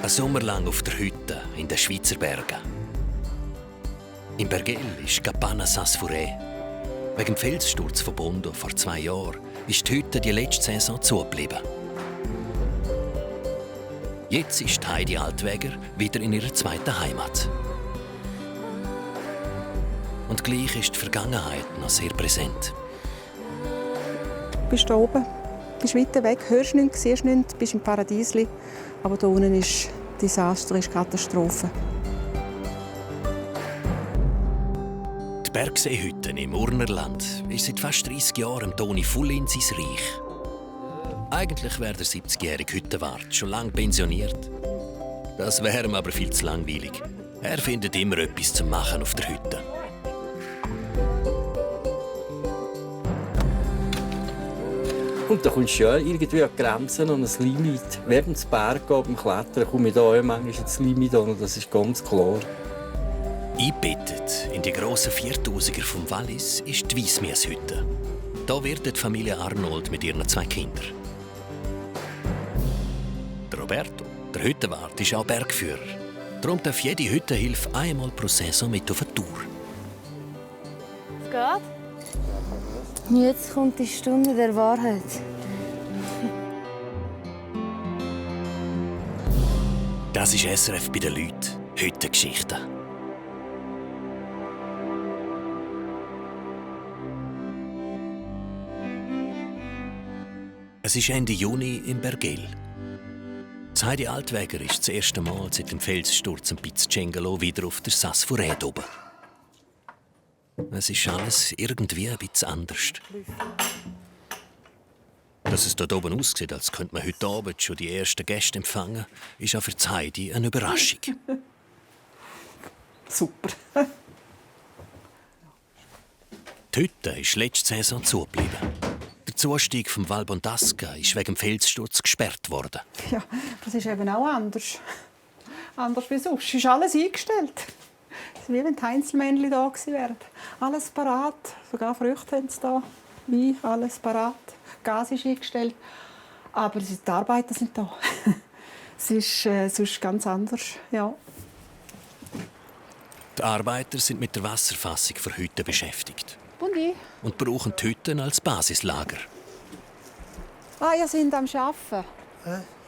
Ein Sommer lang auf der Hütte in den Schweizer Bergen. In Bergell ist Cabana Sasfuré. Wegen dem Felssturz von Bondo vor 2 Jahren ist die Hütte die letzte Saison zugeblieben. Jetzt ist Heidi Altweger wieder in ihrer zweiten Heimat. Und gleich ist die Vergangenheit noch sehr präsent. Du bist hier oben, bist weiter weg, hörst nichts, siehst nichts, bist im Paradiesli. Aber hier unten ist Desaster, ist Katastrophe. Die Bergseehütte im Urnerland ist seit fast 30 Jahren Toni Fullin sein Reich. Eigentlich wäre der 70-jährige Hüttenwart schon lange pensioniert. Das wäre ihm aber viel zu langweilig. Er findet immer etwas zu machen auf der Hütte. Und da kommst du ja irgendwie an die Grenzen und ein Limit. Während des Berg oben klettern komme ich da manchmal ins Limit an, das ist ganz klar. Eingebettet in die grossen 4000er vom Wallis ist die Weissmieshütte. Da wird die Familie Arnold mit ihren 2 Kindern. Der Roberto, der Hüttenwart, ist auch Bergführer. Darum darf jede Hüttenhilfe einmal pro Saison mit auf eine Tour. Es geht. Jetzt kommt die Stunde der Wahrheit. Das ist SRF bei den Leuten. Hüttengeschichten. Es ist Ende Juni in Bergell. Heidi Altweger ist das erste Mal seit dem Felssturz in Pizzcengelo wieder auf der Sasfuré oben. Es ist alles irgendwie ein bisschen anders. Dass es dort oben aussieht, als könnte man heute Abend schon die ersten Gäste empfangen, ist auch für Heidi eine Überraschung. Super. Die Hütte ist letzte Saison zugeblieben. Der Zustieg vom Val Bondasca ist wegen dem Felssturz gesperrt worden. Ja, das ist eben auch anders. Anders wie sonst. Es ist alles eingestellt. Es ist wie wenn die Heinzelmännchen da gewesen wären. Alles parat. Sogar Früchte haben sie da. Wein, alles parat. Gas ist eingestellt. Aber die Arbeiter sind da. Es ist sonst ganz anders. Ja. Die Arbeiter sind mit der Wasserfassung für Hütten beschäftigt. Bundi. Und brauchen die Hütten als Basislager. Ah, ihr seid am Arbeiten.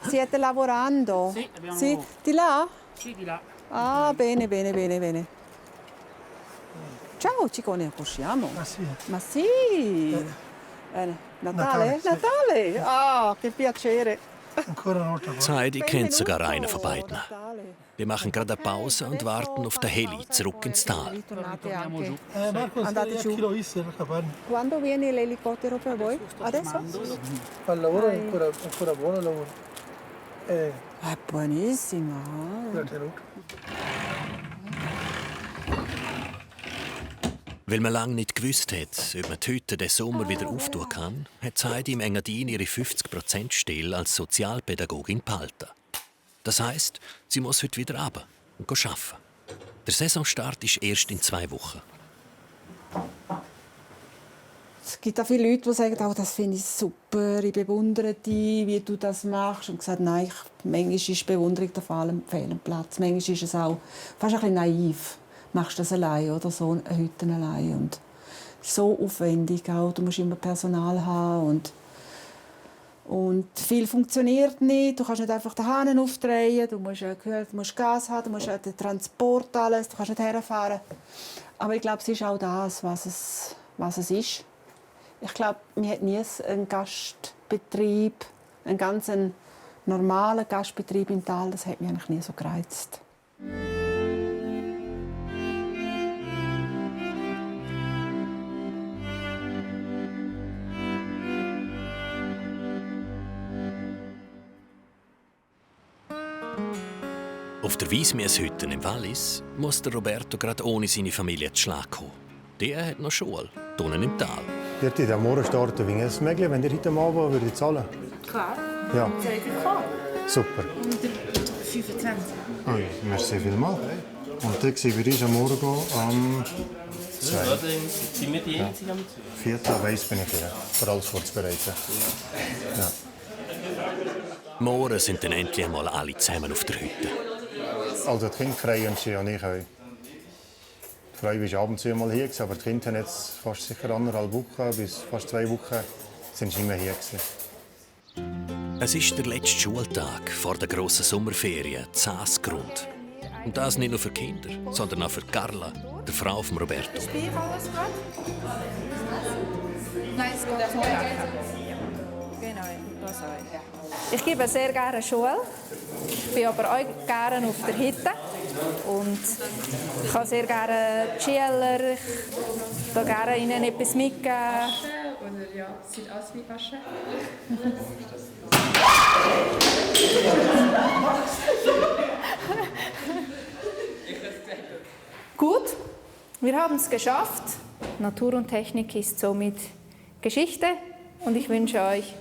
Siete lavorando. Sì, abbiamo... Sì, di là? Sì, di là. Ah, bene, bene, bene, bene. Ciao, ci conosciamo. Ma sì. Ma sì. Natale? Natale? Ah, che piacere. Ancora una volta qua. Heidi kennt sogar einen von beiden. Natale. Die machen gerade eine Pause und warten auf den Heli zurück ins Tal. Ritornate anche. Marco, Andate stai a giù. Chilo Isser, Capanna. Quando viene l'elicottero per voi? Adesso? Al lavoro è ancora buono il lavoro. È buonissimo. La tenuta. Weil man lange nicht gewusst hat, ob man die Hütte diesen Sommer wieder auftun kann, hat Heidi im Engadin ihre 50%-Stelle als Sozialpädagogin behalten. Das heisst, sie muss heute wieder runter und arbeiten. Der Saisonstart ist erst in 2 Wochen. Es gibt auch viele Leute, die sagen, oh, das finde ich super, ich bewundere dich, wie du das machst. Und gesagt, nein, manchmal ist Bewunderung der fehl am Platz. Manchmal ist es auch fast ein bisschen naiv. Machst du das allein oder so eine Hütte allein. Und so aufwendig auch. Du musst immer Personal haben und viel funktioniert nicht. Du kannst nicht einfach den Hahn aufdrehen. Du musst Gas haben, du musst den Transport alles. Du kannst nicht herfahren. Aber ich glaube, es ist auch das, was es ist. Ich glaube, wir hatten nie einen Gastbetrieb, einen ganz normalen Gastbetrieb im Tal. Das hat mich eigentlich nie so gereizt. Auf der Weissmieshütte im Wallis muss der Roberto gerade ohne seine Familie zu Schlag kommen. Der hat noch Schule, unten im Tal. Wird ihr am Morgen starten? Wie es möglich, wenn ihr heute Abend würdet zahlen? Klar. Ja, Soll ich kommen? super. 25. Oh, merci vielmals. Und dann sehen wir uns am Morgen am 2. Sind wir die Einzigen am 4. weiss bin ich hier, für alles vorzubereiten. Ja. Morgen sind dann endlich einmal alle zusammen auf der Hütte. Also die Kinder freuen sich und ich auch. Die Frau war ab und zu mal hier, aber die Kinder haben jetzt fast sicher 1,5 Wochen bis fast 2 Wochen sind sie nicht mehr hier. Es ist der letzte Schultag vor der grossen Sommerferien, Zasgrund. Und das nicht nur für Kinder, sondern auch für Carla, die Frau von Roberto. Ich gebe sehr gerne Schule. Ich bin aber auch gerne auf der Hütte. Und ich habe sehr gerne die Schüler. Ich gehe gerne ihnen etwas mitgeben. Oder ja, sieht aus wie Asche. Gut, wir haben es geschafft. Natur und Technik ist somit Geschichte. Und ich wünsche euch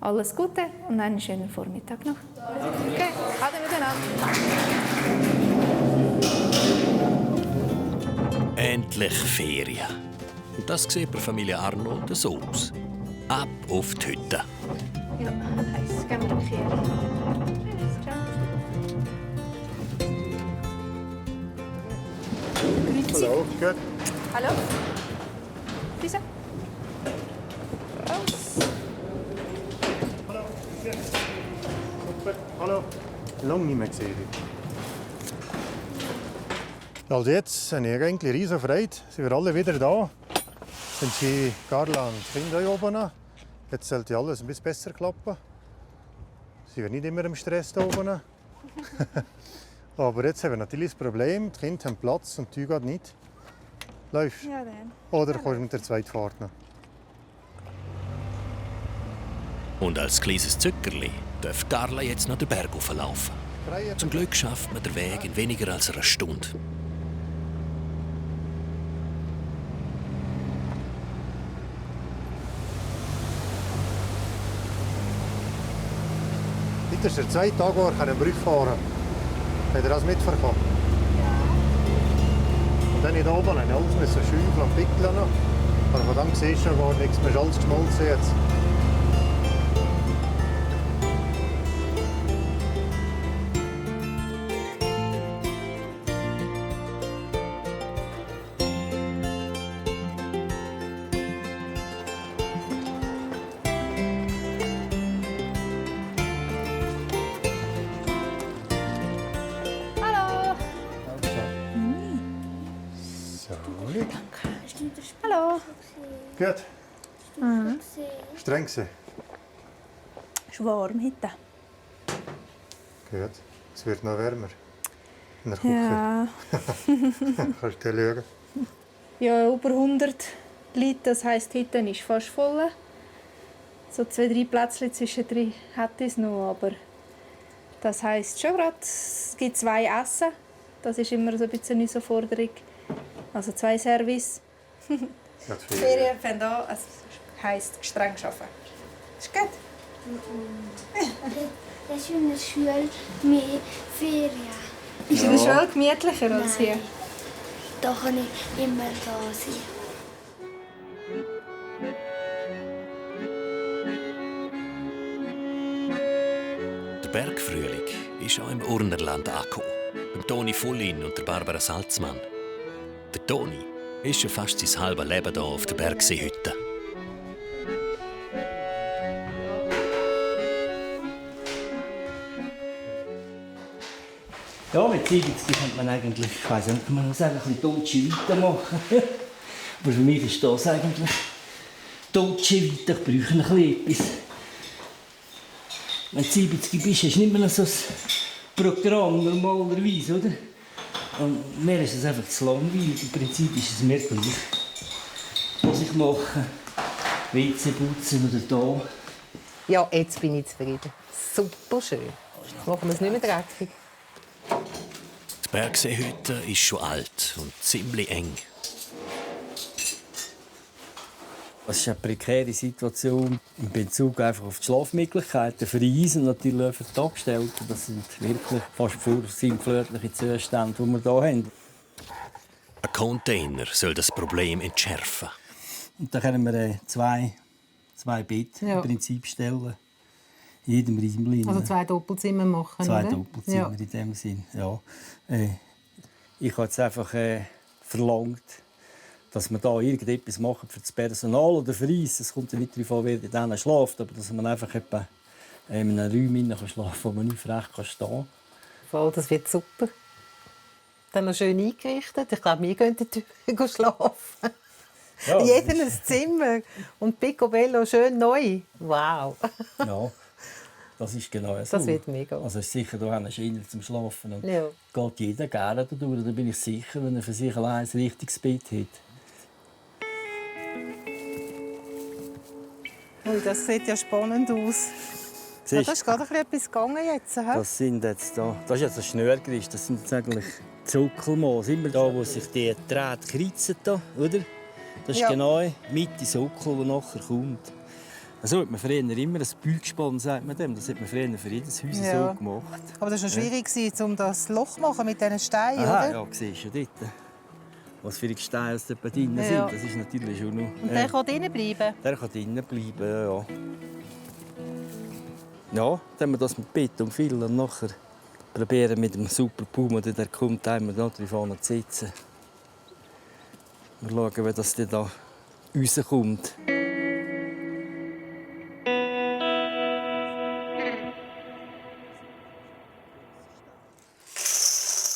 alles Gute und einen schönen Vormittag noch. Okay, ade miteinander. Endlich Ferien. Und das sieht bei Familie Arnold so aus. Ab auf die Hütte. Ja, jetzt gehen wir hier. Hallo, gut. Hallo? Diese? Raus. Hallo. Super. Hallo. Lange nicht mehr gesehen. Also jetzt habe ich eigentlich riesen Freude. Sind wir alle wieder da. Sind die Carla und die Kinder hier oben. Jetzt sollte alles ein bisschen besser klappen. Sie sind nicht immer im Stress hier oben. Aber jetzt haben wir natürlich das Problem, die Kinder haben Platz und die geht nicht. Läufst du? Ja, dann. Oder kommst du mit der zweiten Fahrt noch? Und als kleines Zückerli darf Carla jetzt noch den Berg hochlaufen. Zum Glück schafft man den Weg in weniger als einer Stunde. Heute ist der zweite Tag, wo wir Brücke fahren können. Habt ihr das mitverkommen? Ja. Und dann hier oben haben alles müssen schäufeln und pickeln. Aber von dem siehst du gar nichts, man ist alles geschmolzen jetzt. Hallo. Gut. Streng gewesen. Ist warm heute. Gut. Es wird noch wärmer. In der Küche. Ja. Kannst du dir schauen? Ja, über 100 Leute, das heisst, heute ist fast voll. So 2-3 Plätzchen zwischendrin hat es noch, aber das heisst schon gerade, es gibt 2 Essen. Das ist immer so ein bisschen unsere Forderung. Also 2 Service. Ferien fangen an, es heisst streng arbeiten. Ist gut? Das ist in der Schule mehr Ferien. Ist in der Schule gemütlicher als hier? Da kann ich immer da sein. Der Bergfrühling ist auch im Urnerland angekommen. Beim Toni Fullin und der Barbara Salzmann. Der Toni ist schon fast sein halbes Leben hier auf der Bergseehütte. Ja, mit 70 könnte man eigentlich, ich weiss nicht, kann man sagen, ein bisschen deutsche Weite machen. Aber für mich ist das eigentlich deutsche Weite. Ich brauche ein bisschen etwas. Wenn du 70 bist, hast du nicht mehr so ein Programm normalerweise, oder? Und mir ist es einfach zu langweilig. Im Prinzip ist es mir gleich, was ich mache. WC putzen oder da. Ja, jetzt bin ich zufrieden. Super schön. Jetzt machen wir es nicht mehr dreckig. Die Bergseehütte ist schon alt und ziemlich eng. Es ist eine prekäre Situation in Bezug einfach auf die Schlafmöglichkeiten für uns und natürlich auch für die Angestellten. Das sind wirklich fast vorsinnflutliche Zustände, die wir hier haben. Ein Container soll das Problem entschärfen. Und da können wir zwei Betten im Prinzip stellen. In jedem Räumchen. Also 2 Doppelzimmer machen, 2 oder? Doppelzimmer in dem Sinn, ja. Ich habe jetzt einfach verlangt, dass man da irgendetwas machen für das Personal oder für uns. Es kommt ja nicht darauf an, wer in denen schläft, aber dass man einfach in einem Raum schlafen kann, wo man nicht recht stehen kann. Voll, das wird super. Dann noch schön eingerichtet. Ich glaube, wir gehen dort schlafen. Ja, Jeder ein Zimmer. Und Picobello schön neu. Wow. Ja, das ist genau so. Das wird mega. Also ist sicher da ein Schiner zum Schlafen. Und Ja. geht jeder gerne da durch. Da bin ich sicher, wenn er für sich allein ein richtiges Bett hat. Ui, das sieht ja spannend aus. Ja, da ist gerade etwas gegangen jetzt. He? Das sind jetzt da. Das ist jetzt ein Schnürgerist. Das sind jetzt eigentlich Zuckelmoos. Immer da, wo sich die Drähte kreuzen, da, oder? Das ist Ja. genau Mitte Sockel, der nachher kommt. Also hat man früher immer ein Bügelgespann, sagt man dem. Das hat man früher für jedes Haus Ja. so gemacht. Aber das war schon schwierig, um das Loch zu machen mit diesen Steinen, Aha, oder? ja, siehst du dort. Was für Gesteine aus dort drinnen Ja. sind. Das ist natürlich schon noch... Und der kann drinnen bleiben? Der kann drinnen bleiben, ja. Ja, dann haben wir das mit Beton viel und nachher probieren mit dem super Puma, der kommt, einmal da drauf zu sitzen. Wir schauen, wie das da rauskommt.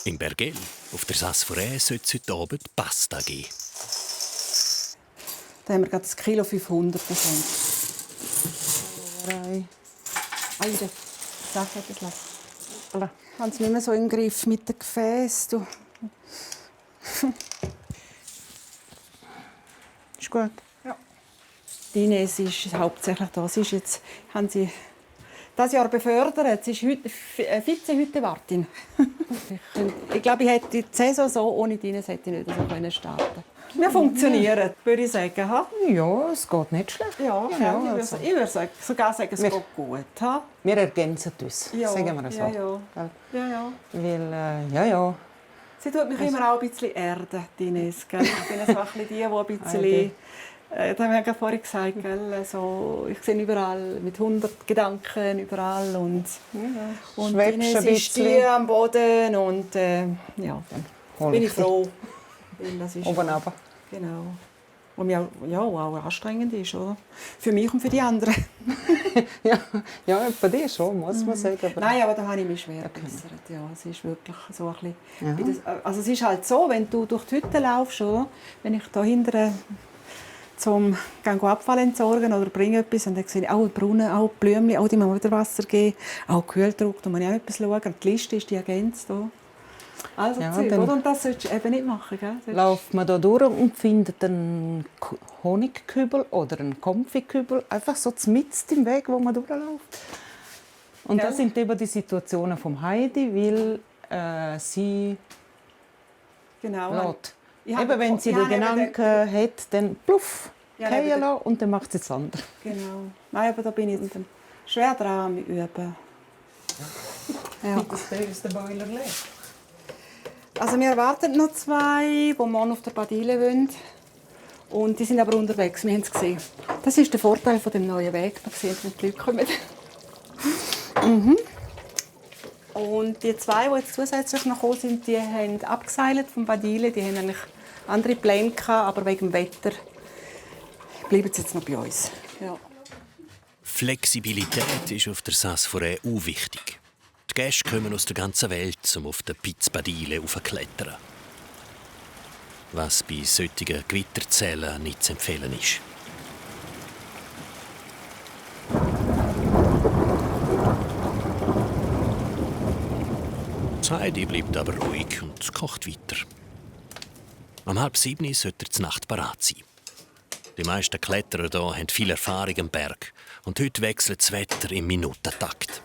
In Bergell, auf der Sasse Forêt, sollte es heute Abend Pasta geben. Da haben wir gerade das Kilo 500 bekommen. Eide, sag etwas. Haben sie nicht mehr so im Griff mit dem Gefäß. Du. Ist gut. Ja. Die Ines ist hauptsächlich da. Sie ist jetzt, haben sie das Jahr befördert. Sie ist Vize-Hüttewartin. Ich glaube, ich hätte die Saison so ohne die Ines hätte ich nicht so starten. Wir funktionieren, würde ich sagen. Ha? Ja, es geht nicht schlecht. Ja, ich würde sogar sagen, es geht gut. Ha? Wir ergänzen uns, Ja, sagen wir so. ja. Weil, ja. Sie tut mich immer auch ein bisschen erden, die Ines. Gell? Ich bin so ein bisschen die ein bisschen... Das haben wir ja vorhin gesagt. Gell? So, ich sehe überall mit 100 Gedanken überall. Und Schwebst Ines ein ist bisschen. die am Boden. Und ja, Hol bin ich ich dich. froh. Weil das ist, Oben runter. genau. Und mir auch anstrengend ist, oder? Für mich und für die anderen. Ja, bei dir schon, muss man sagen. Aber Nein, aber da habe ich mich schwer gebessert. Ja, es ist wirklich so ein bisschen... Also es ist halt so, wenn du durch die Hütte laufst, oder? Wenn ich da hinten zum Abfall entsorgen oder bringe etwas und dann sehe ich auch Brunnen, auch Blümchen, auch die müssen wieder Wasser geben, auch Kühldruck, da muss ich auch etwas schauen. Und die Liste ist die ergänzt. Also Ja, Zeug, dann- oder? Und das solltest du eben nicht machen. Gell? läuft man da durch und findet einen Honigkübel oder einen Konfetkübel einfach so mitten im Weg, wo man durchläuft. Und Ja. das sind eben die Situationen vom Heidi, weil sie Genau. lässt. Ich habe Eben, wenn sie ich den habe eben Gedanken hat, dann pluff, Ja, fallen eben lassen und dann macht sie das andere. Genau. Nein, aber da bin ich jetzt schwer dran am Üben. Ja. ist der Boiler leer. Also wir erwarten noch 2, die morgen auf der Badile wollen. Und die sind aber unterwegs, wir haben es gesehen. Das ist der Vorteil von dem neuen Weg. Man sieht, wenn die Leute kommen. Und die 2, die jetzt zusätzlich noch gekommen sind, die haben abgeseilt vom Badile. Die haben eigentlich andere Pläne gehabt, aber wegen dem Wetter bleiben sie jetzt noch bei uns. Ja. Flexibilität ist auf der Sasse Forêt auch wichtig. Die Gäste kommen aus der ganzen Welt, um auf der Piz-Badile aufzuklettern. Was bei solchen Gewitterzellen nicht zu empfehlen ist. Heidi bleibt aber ruhig und kocht weiter. Um 6:30 sollte er zur Nacht parat sein. Die meisten Kletterer hier haben viel Erfahrung am Berg. Und heute wechselt das Wetter im Minutentakt.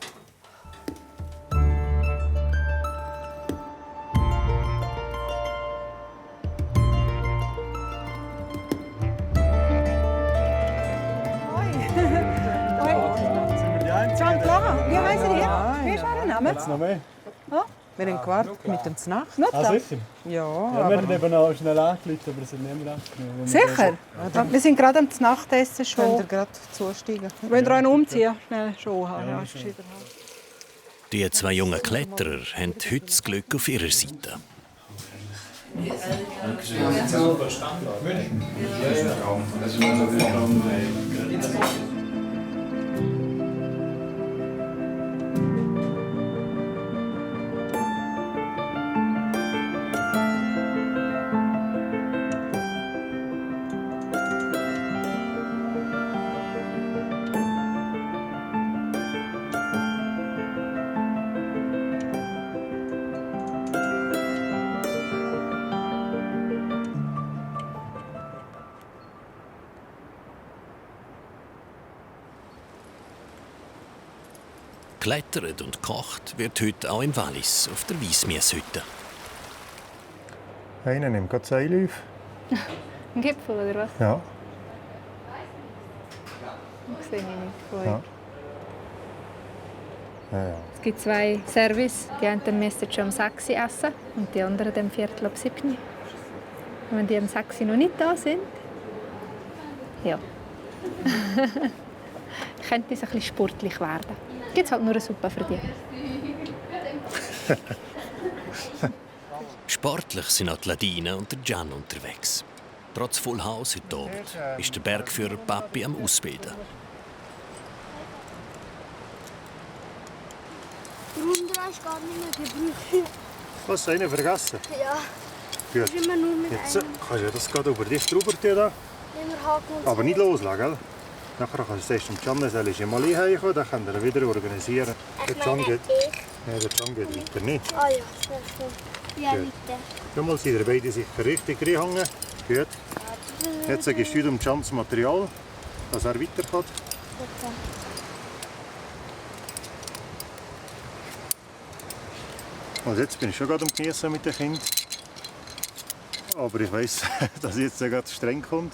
John Clara, wie heißen die? Wie ist euer Name? Jetzt noch mehr. Wir haben gewartet mit dem Znacht. Sicher? Ja, Ja, aber... wir haben eben auch schnell angerufen, aber es hat niemand abgenommen. Sicher? Wir sind gerade am Nachtessen Könnt schon. ihr gerade zusteigen? Wenn ihr einen umziehen, schnell schon haben. Ja, ist gescheiter. Die zwei jungen Kletterer haben heute das Glück auf ihrer Seite. Geklettert und gekocht wird heute auch im Wallis auf der Weissmieshütte. Einer nimmt gerade Seilüf. Ein Gipfel, oder was? Ja. Das sehe ich nicht von Ja. Ja. Es gibt 2 Service. Die einen müssen schon um 6 Uhr essen und die anderen um 6:45 Uhr. Und wenn die um 6 Uhr noch nicht da sind, ja. Könnte es ein bisschen sportlich werden. Gibt es halt nur eine Suppe für die. Sportlich sind auch die Ladina und der Gian unterwegs. Trotz Full House heute Abend ist der Bergführer Papi am Ausbilden. Runter hast du gar nicht mehr gebraucht. Hast du einen vergessen? Ja, Gut. das ist immer nur mit Jetzt einem. kannst du das gerade über dich drüber tun. Da. Immer haken und Aber nicht loslassen, gell? Nachher kannst du es erst im Can mal einkommen, dann könnt ihr ihn wieder organisieren. Der Can geht, ja, der Can geht weiter nicht. Ah ja, das stimmt. Ja, Gut. weiter. Schon mal sind ihr beide sicher richtig reinhängen. Gut. Jetzt gibst du dem Can das Material, dass er weiterkommt. Also jetzt bin ich schon gerade am Genießen mit den Kindern. Aber ich weiss, dass jetzt gerade streng kommt.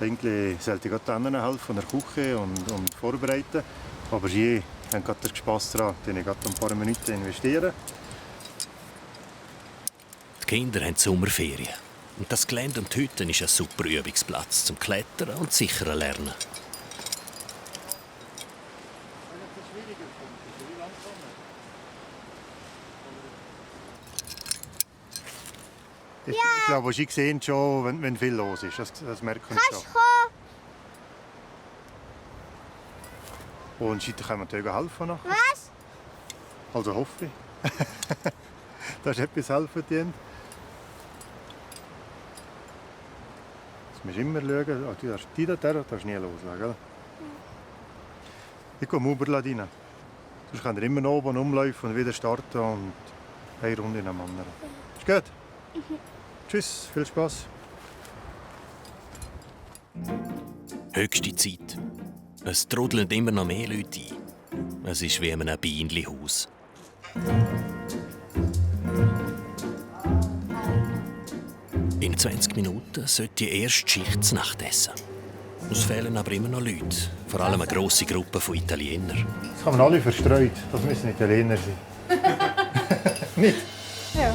Eigentlich sollte ich gerade den anderen helfen, der Küche und vorbereiten. Aber sie haben gerade den Spass daran, den ich gerade ein paar Minuten investieren. Die Kinder haben Sommerferien. Und das Gelände und die Hütte ist ein super Übungsplatz zum Klettern und sicheren Lernen. Ich glaube, Sie sehen schon, wenn viel los ist. Das merken Sie schon. Und Sie können natürlich helfen nachher. Was? Also hoffe ich. Dass du etwas helfen dient. Jetzt musst du immer schauen, die da darfst du nie loslassen. Gell? Ich komme über Ladina. Sonst könnt ihr immer noch oben umlaufen und wieder starten und eine Runde nach dem anderen. Ist gut? Tschüss, viel Spaß. Höchste Zeit. Es trudeln immer noch mehr Leute ein. Es ist wie in einem Bienenhaus. In 20 Minuten sollte die erste Schicht zu Nacht essen. Es fehlen aber immer noch Leute, vor allem eine grosse Gruppe von Italienern. Das kann man alle verstreut, das müssen Italiener sein. Nicht? Ja.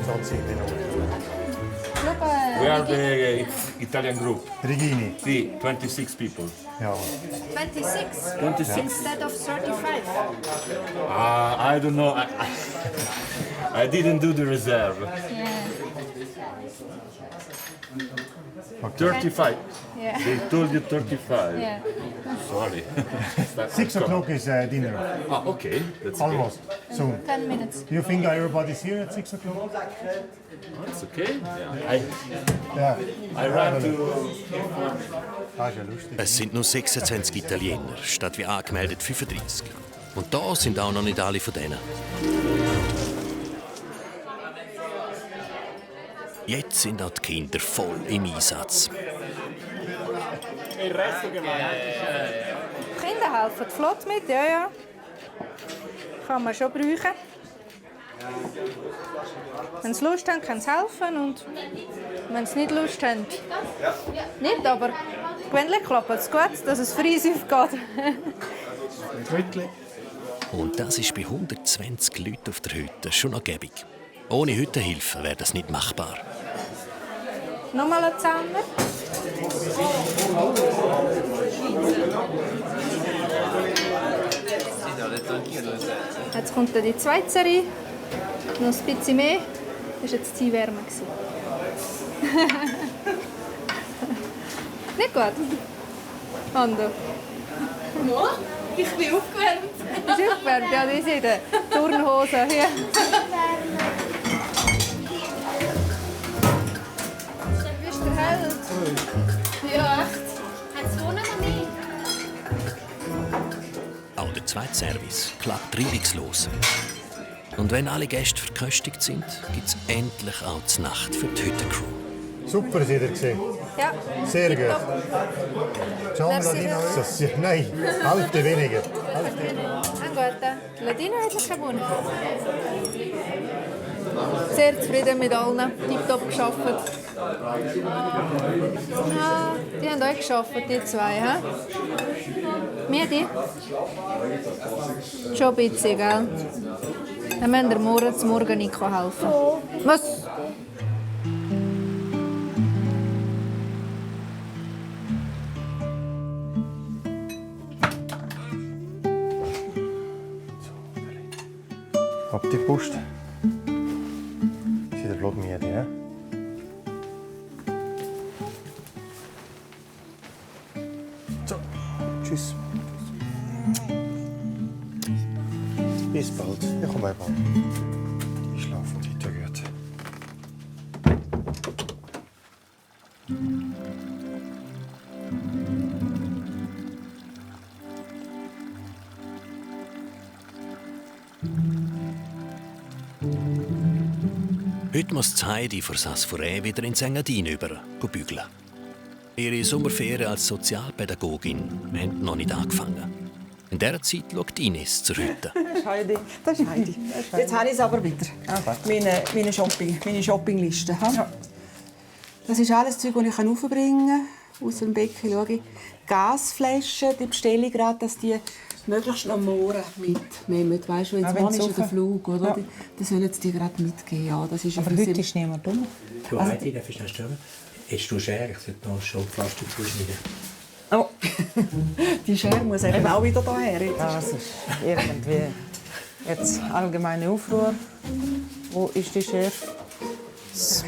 20 Minuten. We are the Italian group. Regini. 26 people. Ja. 26? 26. Instead of 35? I don't know. I didn't do the reserve. Yeah. 35. Yeah. They told you 35. Yeah. Sorry. 6 o'clock is dinner. Ah, okay. That's Almost. Soon. 10 minutes. Do you think everybody's here at 6 o'clock? That's okay. Yeah. Ja. I ran to. Das ist ja lustig. Es sind nur 26 Italiener, statt wie angemeldet 35. Und da sind auch noch nicht alle von denen. Jetzt sind auch die Kinder voll im Einsatz. Die Kinder helfen flott mit, ja. Kann man schon brauchen. Wenn sie Lust haben, können sie helfen. Und wenn sie nicht Lust haben, nicht. Aber gewöhnlich klappt es gut, dass es für uns aufgeht. Und das ist bei 120 Leuten auf der Hütte schon noch gäbig. Ohne Hüttenhilfe wäre das nicht machbar. Nochmal ein Zahner. Jetzt kommt dann die zweite Serie. Noch ein bisschen mehr. Das war jetzt die Wärme. Nicht gut? Ando. Ich bin aufgewärmt. Bist du aufgewärmt? Ja, die sind Turnhose. Ja. Bist du der Held? Ja, echt. Hat es vorne noch mehr? Auch der zweite Service klappt reibungslos. Und wenn alle Gäste verköstigt sind, gibt es endlich auch die Nacht für die Hüttencrew. Super, seid ihr gesehen. Ja. Sehr gut. John Merci. Ladino ist das. Nein, Hälfte weniger. Ein guter. Ladino hat noch gewonnen. Sehr zufrieden mit allen. Tipptopp geschafft. Ja, die haben euch geschafft, die zwei. He? Wir die? Schon ein bisschen, gell? Dann müssen wir morgen nicht helfen. Was? Habt ihr gewusst? Seid ihr blutmüde, ja? So, tschüss. Bis bald. Ich komme bald. Ich schlafe heute gut. Heute muss Heidi vor Sasforé wieder in Engadin bügeln. Ihre Sommerferien als Sozialpädagogin haben noch nicht angefangen. In dieser Zeit schaut Ines zur Hütte. Das ist Heidi. Das ist Heidi. Jetzt habe ich es aber wieder. Meine Shoppingliste. Ja. Das ist alles Zeug, das ich aufbringen kann. Aus dem Becken schaue ich. Gasflaschen, die bestelle ich gerade, dass die möglichst noch morgen mitnehmen. Weißt du, jetzt morgen ist der Flug, oder? Ja. Das sollen sie dir gerade mitgeben. Ja, das ist aber heute ist niemand dumm. Du, Heidi, darf ich noch stören? Hast du Schere? Ich sollte noch Schopflasten zuschneiden. Oh, die Schere muss eben auch wieder hierher. Das ist irgendwie jetzt allgemeine Aufruhr. Wo ist die Schere? So.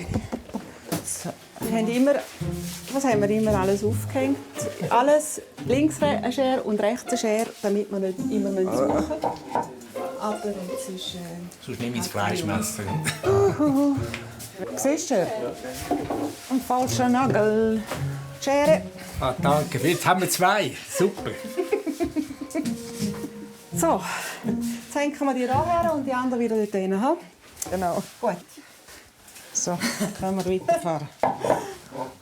Was haben wir immer alles aufgehängt? Alles links eine Schere und rechts eine Schere, damit wir nicht immer suchen müssen. Aber jetzt ist... Sonst nehme ich das Fleischmesser. Siehst du? Ein falscher Nagel. Schere. Ah, danke. Jetzt haben wir zwei. Super. So, jetzt hängen wir die hierher und die anderen wieder dort hin. Genau. Gut. So, können wir weiterfahren.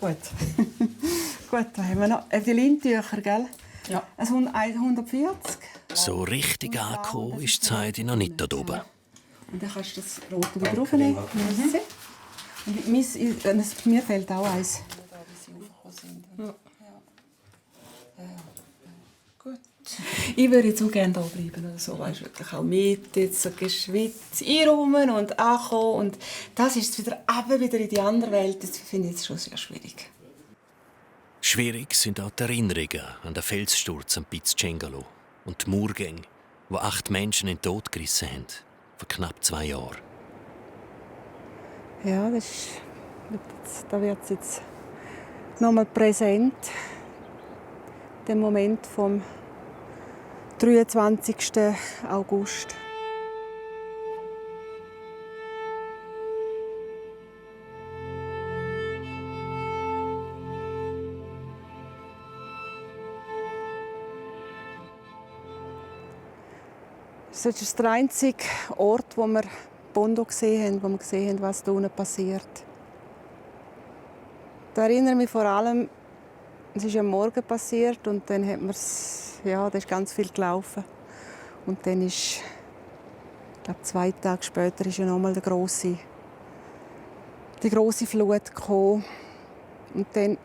Gut. Gut, da haben wir noch die Lintücher, gell? Ja. 140. So richtig angekommen ist die Heidi noch nicht dort oben. Und dann kannst du das Rote wieder draufnehmen. Und mir fehlt auch eins. Ja. Gut. Ich würde jetzt auch gerne hier bleiben. Oder so, weißt, wirklich auch mit, jetzt so geschwitzt, einräumen und ankommen. Und das ist wieder in die andere Welt. Das finde ich jetzt schon sehr schwierig. Schwierig sind auch die Erinnerungen an den Felssturz am Piz Cengalo und die Murgänge, wo 8 Menschen in den Tod gerissen haben, vor knapp 2 Jahren. Ja, da wird es jetzt nochmal präsent. Der Moment vom 23. August. Das ist der einzige Ort, wo wir Bondo gesehen haben, wo wir gesehen haben, was da unten passiert. Da erinnere ich mich vor allem, es ist am Morgen passiert und dann hat da ist ganz viel gelaufen. Und dann ist, ich glaube 2 Tage später, ist ja nochmal die grosse Flut gekommen. Und dann,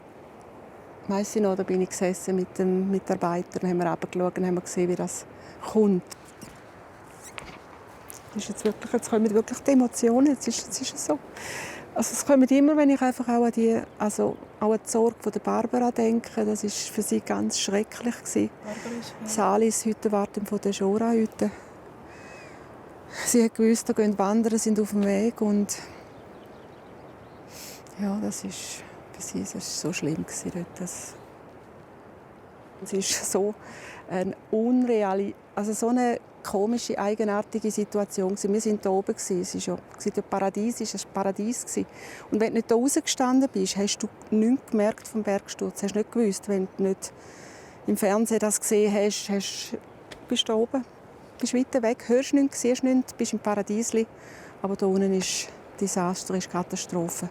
weiss ich noch, da bin ich gesessen mit dem Mitarbeiter, dann haben wir runtergeschaut und haben gesehen, wie das kommt. Jetzt kommen wirklich die Emotionen. Jetzt ist es so. Also es kommt immer, wenn ich einfach auch an die Sorge von der Barbara denke. Das war für sie ganz schrecklich. Salis Hüttenwartin von der Schora-Hütte. Sie hat gewusst, da gehen Wanderer, sind auf dem Weg. Und ja, das ist für sie so schlimm dort. Es ist so so eine komische, eigenartige Situation. Wir waren hier oben. Es war ja Paradies, es war ein Paradies. Und wenn du nicht hier rausgestanden bist, hast du nichts gemerkt vom Bergsturz. Hast nicht gewusst, wenn du nicht im Fernsehen das gesehen hast, bist du hier oben. Du bist weiter weg, hörst nichts, siehst nichts, bist im Paradies. Aber hier unten ist Desaster, ist Katastrophe.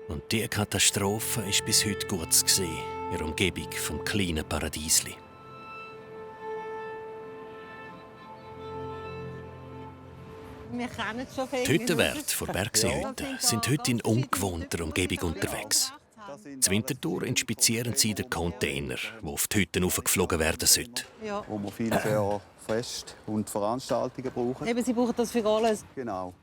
Und diese Katastrophe ist bis heute gut zu sehen, in der Umgebung vom kleinen Paradiesli. Die Hüttenwärter von Bergseehütte sind heute in ungewohnter Umgebung unterwegs. Zur Wintertour inspizieren sie den Container, der auf die Hütten geflogen werden sollte. Wo wir viel für Fest und Veranstaltungen brauchen. Eben, Sie brauchen das für alles. Genau.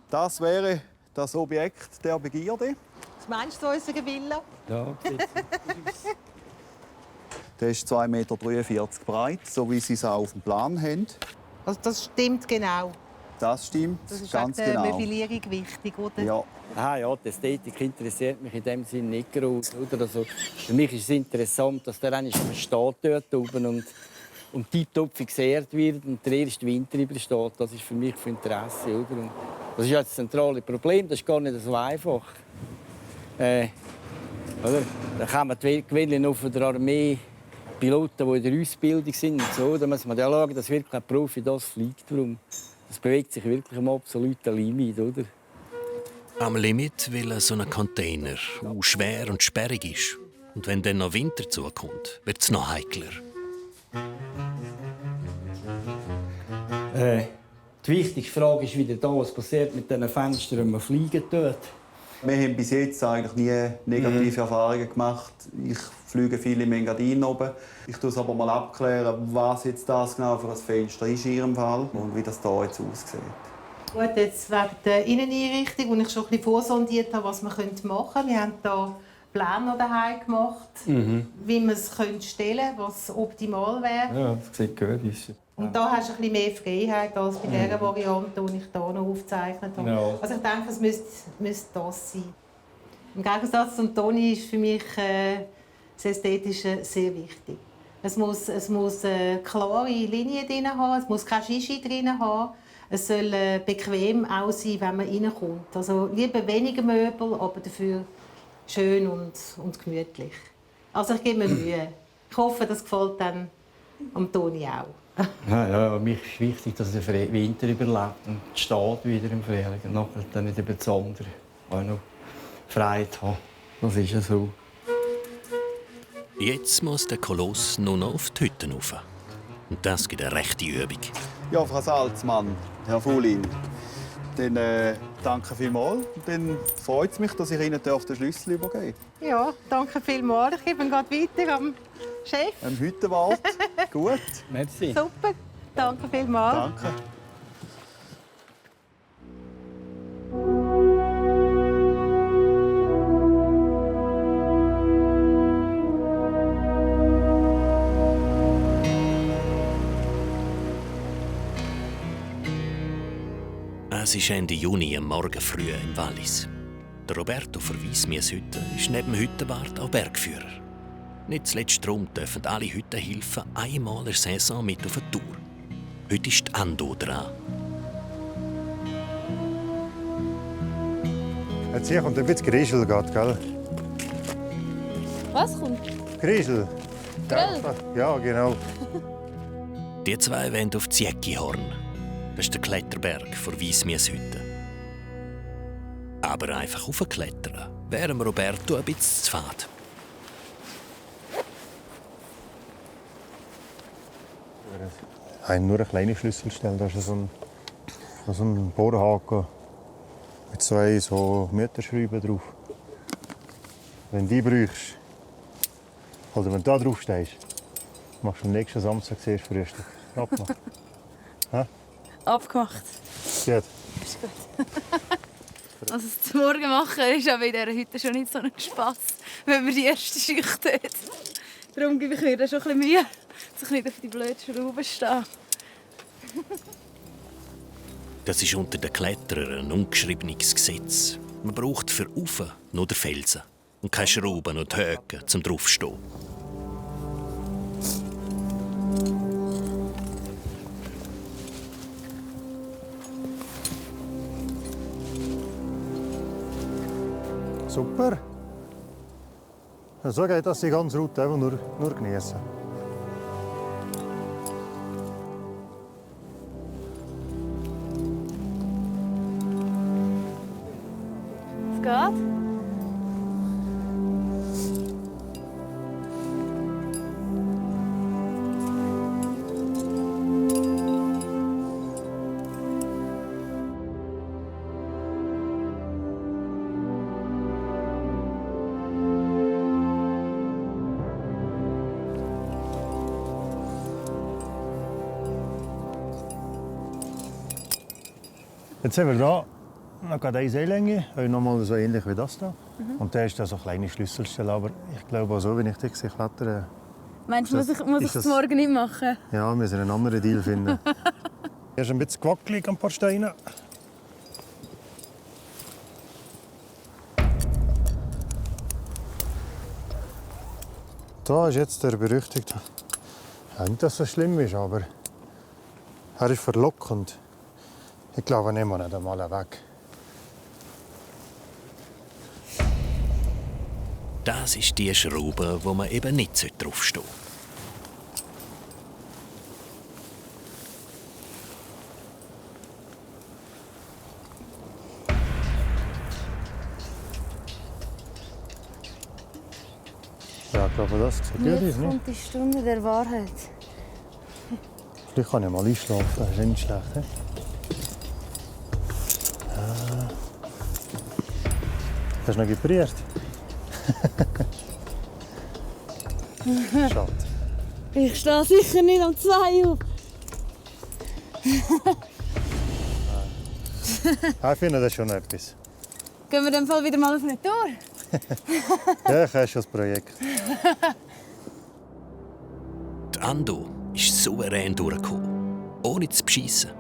Das wäre das Objekt der Begierde. Was meinst du, unsere Villa? Ja, Der ist 2,43 Meter breit, so wie Sie es auch auf dem Plan haben. Also das stimmt genau. Das stimmt, das ist ganz die genau. Möblierung wichtig, oder? Ja. Ja, die Ästhetik interessiert mich in dem Sinne nicht groß. Also, für mich ist es interessant, dass der eigentlich steht dort oben und tiptop fixiert wird und der erste Winter übersteht. Das ist für mich von Interesse. Oder? Und das ist das zentrale Problem. Das ist gar nicht so einfach. Oder? Da kommen die Gewinne noch von der Armee, Piloten, die in der Ausbildung sind. Und so. Da muss man ja schauen, dass wirklich ein Profi das fliegt. Das bewegt sich wirklich am absoluten Limit. Oder? Am Limit, weil so ein Container schwer und sperrig ist. Und wenn dann noch Winter zukommt, wird es noch heikler. Die wichtigste Frage ist wieder da, was passiert mit diesen Fenstern, wenn man fliegen tut. Wir haben bis jetzt eigentlich nie negative Erfahrungen gemacht. Ich fliege viel im Engadin oben. Ich tue es aber mal abklären, was jetzt das genau für ein Fenster ist in Ihrem Fall und wie das hier jetzt aussieht. Gut, jetzt wegen der Inneneinrichtung, wo ich schon ein bisschen vorsondiert habe, was man machen könnte. Wir haben hier Pläne daheim gemacht, wie man es stellen könnte, was optimal wäre. Ja, das sieht gut aus. Und da hast du ein bisschen mehr Freiheit als bei dieser Variante, die ich hier noch aufgezeichnet habe. Ja. Also ich denke, es müsste das sein. Im Gegensatz zum Toni ist für mich das Ästhetische sehr wichtig. Es muss klare Linien drin haben, es muss kein Shishi drin haben. Es soll bequem auch sein, wenn man reinkommt. Also lieber weniger Möbel, aber dafür schön und gemütlich. Also ich gebe mir Mühe. Ich hoffe, das gefällt dann am Toni auch. Ja, mir ist wichtig, dass der Winter überlebt und steht wieder im Frühling. Und nachher dann nicht über den Sommer auch noch Freude haben. Das ist ja so. Jetzt muss der Koloss nur noch auf die Hütten rauf. Und das gibt eine rechte Übung. Ja, Frau Salzmann, Herr Fuhlin, dann danke vielmals. Und dann freut es mich, dass ich Ihnen den Schlüssel übergeben darf. Ja, danke vielmals. Ich gebe ihn gerade weiter am Chef. Am Hüttenwart. Gut. Merci. Super, danke vielmals. Danke. Es ist Ende Juni, am Morgen früh im Wallis. Der Roberto von Wiesmieshütte ist neben dem Hüttenwart auch Bergführer. Nicht zuletzt darum dürfen alle Hüttenhilfen einmal in der Saison mit auf eine Tour. Heute ist die Ando dran. Jetzt hier kommt ein bisschen Grischel, gell? Was kommt? Grischel. Grill? Ja, genau. Die zwei wollen auf Ziekihorn. Das ist der Kletterberg vor Wiesmieshütte. Aber einfach raufklettern wäre Roberto ein bisschen zu fad. Nur eine kleine Schlüsselstelle. Da ist so ein Bohrhaken mit zwei so Meterschrauben drauf. Wenn du die brauchst, oder wenn du da drauf stehst, Machst du am nächsten Samstag zuerst Frühstück. Abgemacht. Abgemacht. Gut. Ist gut. Also das Morgen machen ist aber in dieser Hütte schon nicht so ein Spass, wenn man die erste Schicht hat. Darum gebe ich mir da schon ein bisschen Mühe, dass ich nicht auf die blöden Schrauben stehe. Das ist unter den Kletterern ein ungeschriebenes Gesetz. Man braucht für Rauf nur den Felsen und keine Schrauben und Höcken zum draufstehen. Super. So geht das die ganze Route, einfach nur genießen. Es geht. Jetzt sind wir da, noch gerade eine Seillänge, nochmal so ähnlich wie das hier. Und da ist da so eine kleine Schlüsselstelle, aber ich glaube auch so, wenn ich die klettere. Meinst du, muss ich das morgen nicht machen? Ja, wir müssen einen anderen Deal finden. Hier ist ein bisschen gewackelig, ein paar Steine. Da ist jetzt der berüchtigte. Ja, nicht, dass es schlimm ist, aber er ist verlockend. Ich glaube, nehmen wir nicht einmal weg. Das ist die Schraube, wo man eben nicht draufstehen sollte. Ja, ich glaube, das sieht gut aus, Jetzt ne? kommt die Stunde der Wahrheit. Vielleicht kann ich mal einschlafen, das ist nicht schlecht. He? Hast du noch gepriert? Schade. Ich stehe sicher nicht um 2 Uhr. Ich finde das schon etwas. Gehen wir in dem Fall wieder mal auf eine Tour? Ja, ich habe schon das Projekt. Die Ando ist souverän durchgekommen, ohne zu beschissen.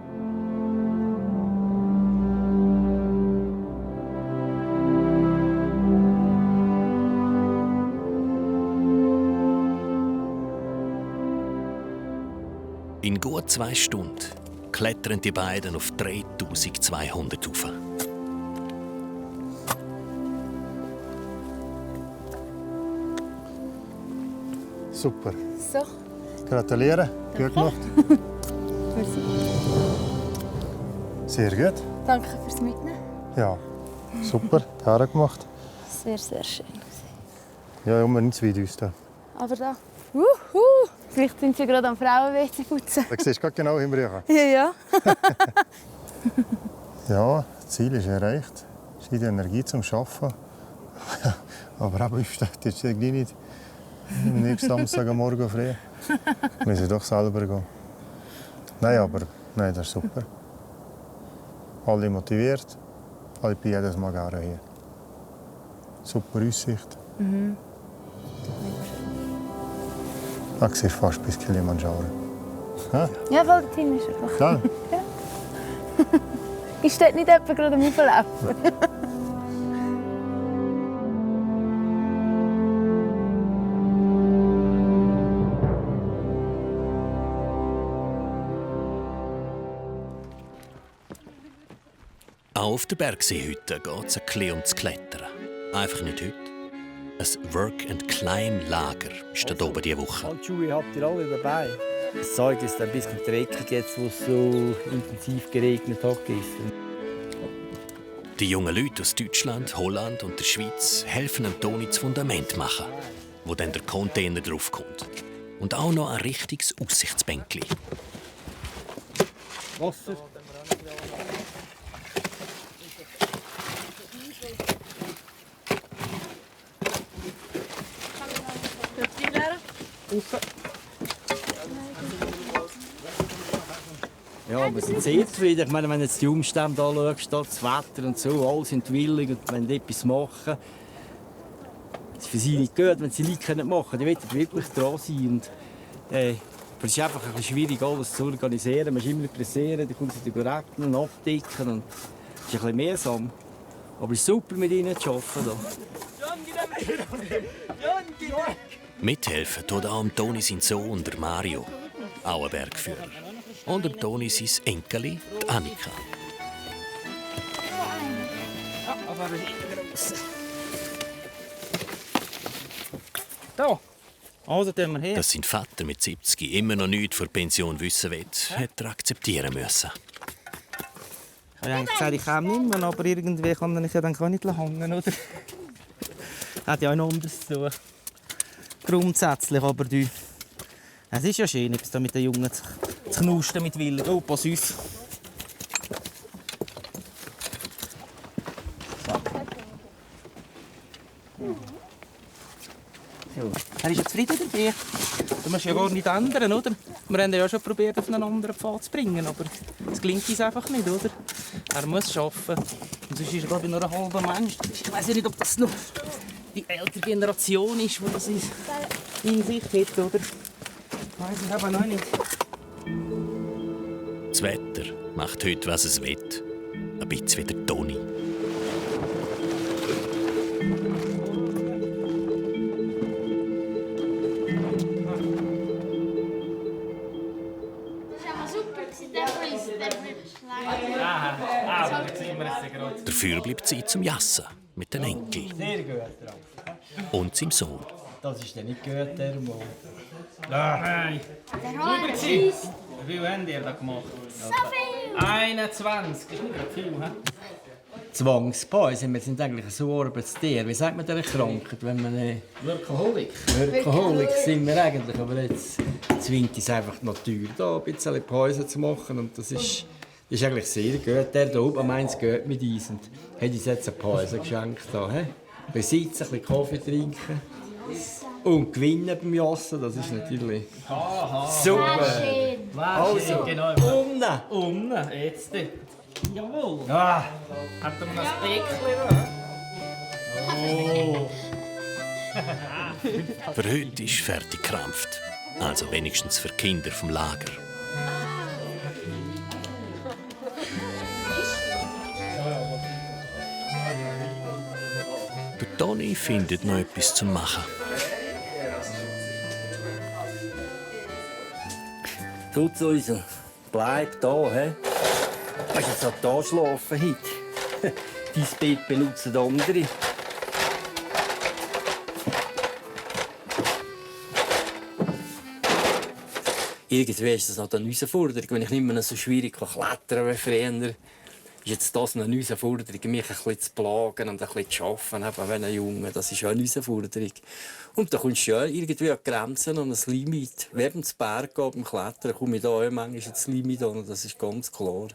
In gut 2 Stunden klettern die beiden auf 3200 rauf. Super. So. Gratuliere. Gut gemacht. Merci. Sehr gut. Danke fürs Mitnehmen. Ja, super. Hergemacht. Sehr, sehr schön. Ja, unbedingt zu weit uns da. Aber da. Vielleicht sind sie gerade am Frauen-WC putzen. Da siehst du gerade genau im Rücken. Ja. Ja, das Ziel ist erreicht. Es ist die Energie zum Arbeiten. Aber eben, ich stehe jetzt irgendwie nicht am nächsten Samstag am Morgen früh. Wir müssen doch selber gehen. Nein, das ist super. Alle motiviert, alle bei jedes Mal gerne hier. Super Aussicht. Ich sehe fast bis Kilimanjaro. Ja, voll dorthin ist er doch. Klar. Ja. Ist dort nicht jemand gerade am Auflaufen? Auch auf der Bergseehütte geht es ein bisschen ums Klettern. Einfach nicht heute. Ein Work-and-Climb-Lager ist da oben diese Woche. Handschuhe habt ihr alle dabei. Das Zeug ist ein bisschen dreckig, jetzt wo es so intensiv geregnet hat gestern. Die jungen Leute aus Deutschland, Holland und der Schweiz helfen dem Toni das Fundament machen, wo dann der Container draufkommt. Und auch noch ein richtiges Aussichtsbänkchen. Wasser. Ja, wir sind sehr zufrieden. Ich meine, wenn du jetzt die Umstände anschaust, das Wetter und so, alle sind willig und wollen etwas machen. Es ist für sie nicht gut, wenn sie nichts machen können. Die wollen wirklich dran sein. Und, aber es ist einfach ein bisschen schwierig, alles zu organisieren. Man muss immer pressieren, dann kommt sie regnen, abdecken. Und es ist ein bisschen mühsam. Aber es ist super, mit ihnen zu arbeiten. Mithelfen tut auch Toni sein Sohn, der Mario, auch ein Bergführer. Und dem Toni sein Enkeli, die Annika. Da. Also tun wir her. Dass sein Vater mit 70 immer noch nichts von der Pension wissen will, hat er akzeptieren müssen. Ich habe eigentlich gesagt, ich komme nicht mehr, aber irgendwie kann ich ja dann nicht hängen, oder? Hat ja auch noch anderes zu tun. Grundsätzlich, aber es ist ja schön, etwas da mit den Jungen zu knusten mit Willen. Oh, pass auf. So. Er ist ja zufrieden dabei. Du musst ja gar nicht ändern, oder? Wir haben ja schon probiert, auf einen anderen Pfad zu bringen, aber es gelingt uns einfach nicht, oder? Er muss arbeiten. Und sonst ist er, glaube ich, nur ein halber Mensch. Ich weiß nicht, ob das noch die ältere Generation ist, die das in sich hat, oder? Ich weiß es aber noch nicht. Das Wetter macht heute, was es will. Ein bisschen wie der Toni. Dafür bleibt Zeit zum Jassen mit den Enkeln. Sehr gut. Und seinem Sohn. Das ist ja nicht gut, der Mann. Nein. Wie viel habt ihr da gemacht? So viel! 21. Ist nicht gerade viel, hä? Zwangspäuse, wir sind eigentlich so Arbeitstier. Wie sagt man dieser Krankheit, wenn man... Workaholic. Workaholic sind wir eigentlich, aber jetzt zwingt uns einfach die Natur da, ein bisschen Pause zu machen und das ist eigentlich sehr gut. Der da oben meint, es geht mit uns und hat uns jetzt eine Pause geschenkt. Ein bisschen sitzen, ein bisschen Kaffee trinken und gewinnen beim Jassen, das ist natürlich super. Also, genau. Umne, jetzt. Jawohl. Ah. Hat er mir das Päckchen? Oh. Für heute ist fertig gekrampft. Also wenigstens für die Kinder vom Lager. Der Toni findet noch etwas zu machen. Tut es uns, bleib da, hä? Du kannst jetzt auch hier schlafen heute. Dein Bett benutzen andere. Irgendwie ist das noch eine Herausforderung. Wenn ich nicht mehr so schwierig klettern wie früher, ist jetzt das noch eine Herausforderung, mich ein bisschen zu plagen und ein bisschen zu arbeiten, eben wie ein Junge. Das ist ja eine Herausforderung. Und da kommst du ja irgendwie an die Grenzen und ein Limit. Während des Berg beim Klettern komme ich da auch manchmal ins Limit an, das ist ganz klar.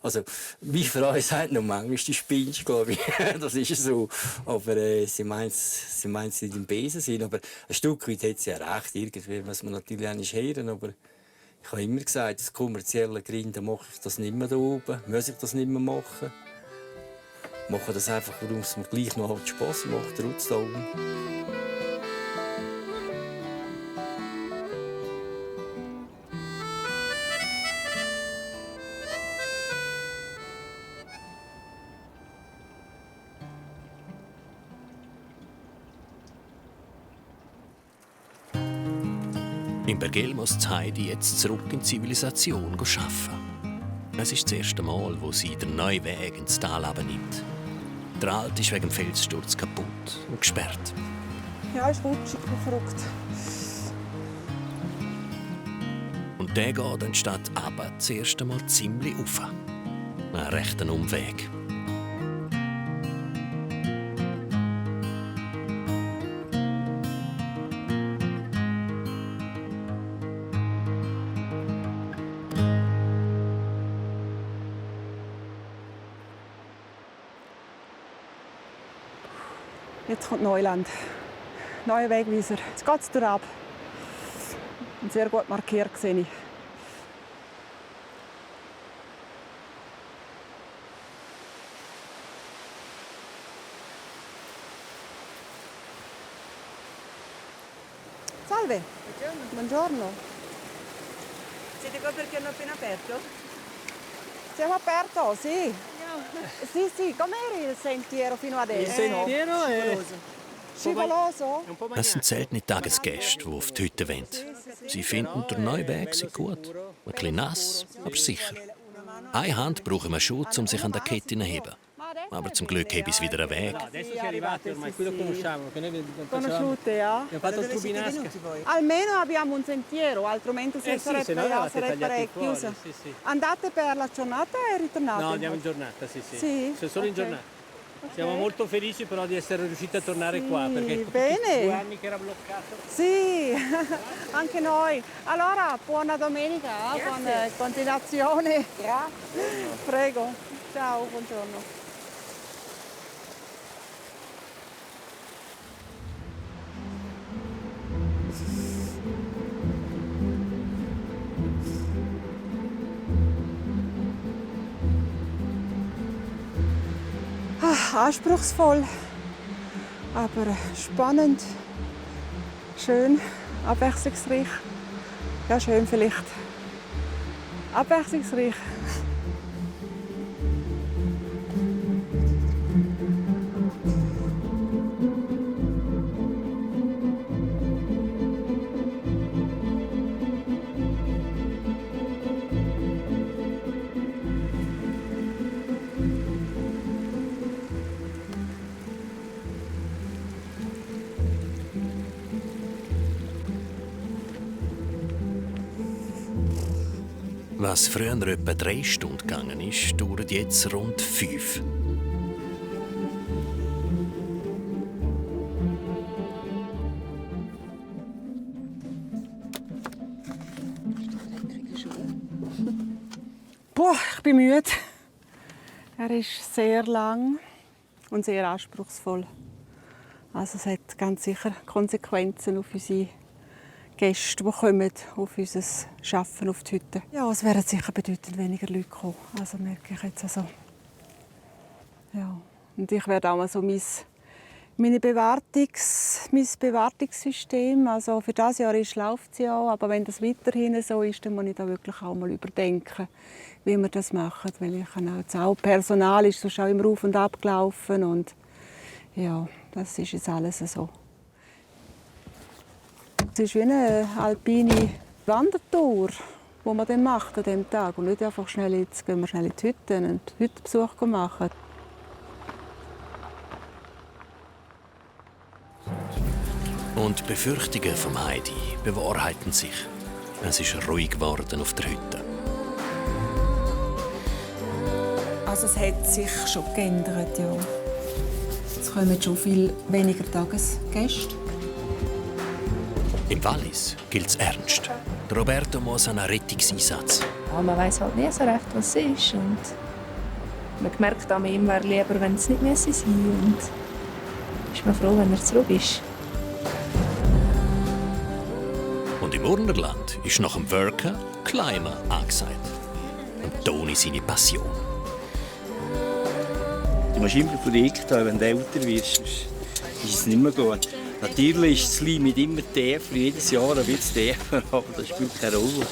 Also, wie Frau sagt noch manchmal, die spinnst, glaube ich. Das ist so. Aber sie meint es nicht im bösen Sinn. Aber ein Stück weit hat sie ja recht. Irgendwie muss man natürlich auch nicht hören. Aber ich habe immer gesagt, aus kommerziellen Gründen mache ich das nicht mehr da oben. Muss ich das nicht mehr machen. Ich mache das einfach, warum es mir gleich noch halt Spass macht, trotz da oben. In Bergell muss Heidi jetzt zurück in die Zivilisation arbeiten. Es ist das erste Mal, wo sie den neuen Weg ins Tal abnimmt. Der Alte ist wegen dem Felssturz kaputt und gesperrt. Ja, ist rutschig und verrückt. Und der geht anstatt runter das erste Mal ziemlich rauf. Ein rechter Umweg. Jetzt kommt Neuland. Neuer Wegweiser. Jetzt geht es durchab. Und sehr gut markiert sehe ich. Salve. Buongiorno. Siete qua perché hanno appena aperto? Siamo aperto, sì. Sì, com'era il sentiero fino adesso? Il sentiero è Scivoloso? Es sind seltene Tagesgäste, die auf die Hütte wollen. Sie finden, der neue Weg sei gut. Ein bisschen nass, aber sicher. Eine Hand brauchen wir schon, um sich an der Kette zu heben. Aber zum Glück habe ich wieder einen Weg. Adesso si è arrivati ormai, qui lo conosciamo, che noi Conosciute, ja? abbiamo fatto il Trubinasca. Almeno abbiamo un sentiero, altrimenti sì, se no eravate tagliati fuori, chiuso. sì. Andate per la giornata e ritornate? No, andiamo in giornata, sì. Sì? Solo in giornata. Siamo molto felici però di essere riusciti a tornare qua, perché bene. 2 anni che era bloccato. Sì, anche noi. Allora, buona domenica, buona continuazione. Grazie. Prego. Ciao, buongiorno. Anspruchsvoll, aber spannend, schön, abwechslungsreich. Ja, schön vielleicht. Abwechslungsreich. Was früher etwa 3 Stunden gegangen ist, dauert jetzt rund 5. Boah, ich bin müde. Er ist sehr lang und sehr anspruchsvoll. Also es hat ganz sicher Konsequenzen auf unsere Gäste, die kommen auf unser Arbeiten auf die Hütte. Ja, es werden sicher bedeutend weniger Leute kommen. Also merke ich jetzt also. Ja. Und ich werde auch mal so mein Bewartungssystem, also für das Jahr läuft es ja, aber wenn das weiterhin so ist, dann muss ich da wirklich auch mal überdenken, wie wir das machen. Weil ich jetzt auch Personal ist sonst auch immer auf und ab gelaufen und ja, das ist jetzt alles so. Es ist wie eine alpine Wandertour, die man dann macht an diesem Tag. Und nicht einfach schnell, jetzt gehen wir schnell in die Hütte und einen Hüttenbesuch machen. Und die Befürchtungen von Heidi bewahrheiten sich. Es ist ruhig geworden auf der Hütte. Also es hat sich schon geändert, ja. Es kommen schon viel weniger Tagesgäste. Im Wallis gilt es ernst. Der Roberto muss an einen Rettungseinsatz. Ja, man weiss halt nie so recht, was es ist. Und man merkt an ihm, wäre lieber, wenn es nicht mehr sein müsste. Und ist man froh, wenn er zurück ist. Und im Urnerland ist nach dem Worken Climber angesagt. Und Toni seine Passion. Du musst immer Projekte haben, wenn du älter wirst, sonst ist es nicht mehr gut. Natürlich ist das Limit immer tiefer, jedes Jahr ein bisschen tiefer, aber das spielt keine Rolle.